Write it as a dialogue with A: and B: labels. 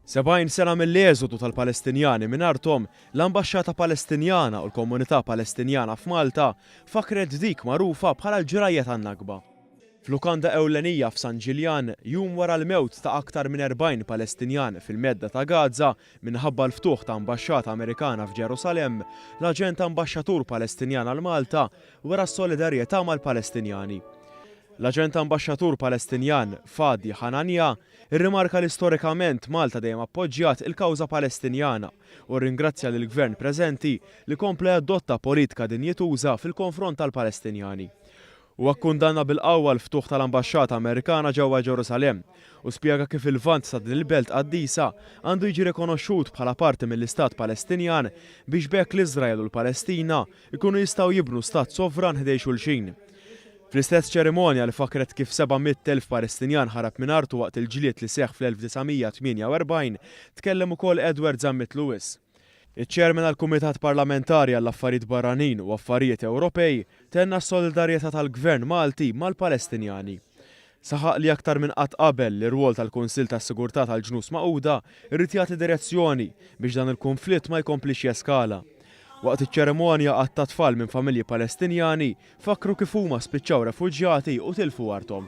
A: 70 sena mill-eżodu tal-Palestinjani minn arthom, l-Ambaxxata Palestinjana u l-komunità Palestinjana f'Malta fakkret dik magħrufa bħala l-ġrajja tan-Nakba. F'lukanda ewlenija f'San Ġiljan, jum wara l-mewt ta' aktar minn 40 Palestinjan fil-Medda ta' Gaza minħabba l-ftuħ ta' ambaxxata Amerikana f'Ġerusalemm, l-aġent ambaxxatur Palestinjan għal Malta wera s-solidarjetà mal-Palestinjani. L-aġent ambaxxatur Palestinjan, Fadi Hanania, irrimarka li storikament Malta dejjem appoġġjat il-kawża Palestinjana u rringrazzja lill-Gvern preżenti li kompla jaddotta politika dinjituża fil-konfront tal-Palestinjani. Huwa kkundanna bil-qawwa l-ftuħ tal-ambaxxata Amerikana ġewwa Ġerusalemm u spjega kif il-Lvant ta' din il-belt qaddisa għandu jiġi rikonoxxut bħala parti mill-Istat Palestinjan biex b'hekk l-Iżrael u l-Palestina jkunu jistgħu jibnu stat sovran ħdejn xulxin. Fl-istess ċerimonja li fakkret kif 700,000 Palestinjan ħarab minn artu waqt il-ġlied li seħħ fl-1948, tkellem ukoll Edward Zammit Lewis. Iċ-Chairman għall-Kumitat Parlamentari għall-Affarijiet Barranin u Affarijiet Ewropej tenna s-solidarjetà tal-Gvern Malti mal-Palestinjani. Saħaq li aktar minn qatt qabel l-irwol tal-Kunsill tas-Sigurtà tal-Ġnus Magħquda jrid jagħti direzzjoni biex dan il-kunflitt ma jkomplix jeskala. Waqt iċ-ċerimonja għadd ta' tfal minn familji Palestinjani Fakkru kif huma spiċċaw refuġjati u tilfu arthom.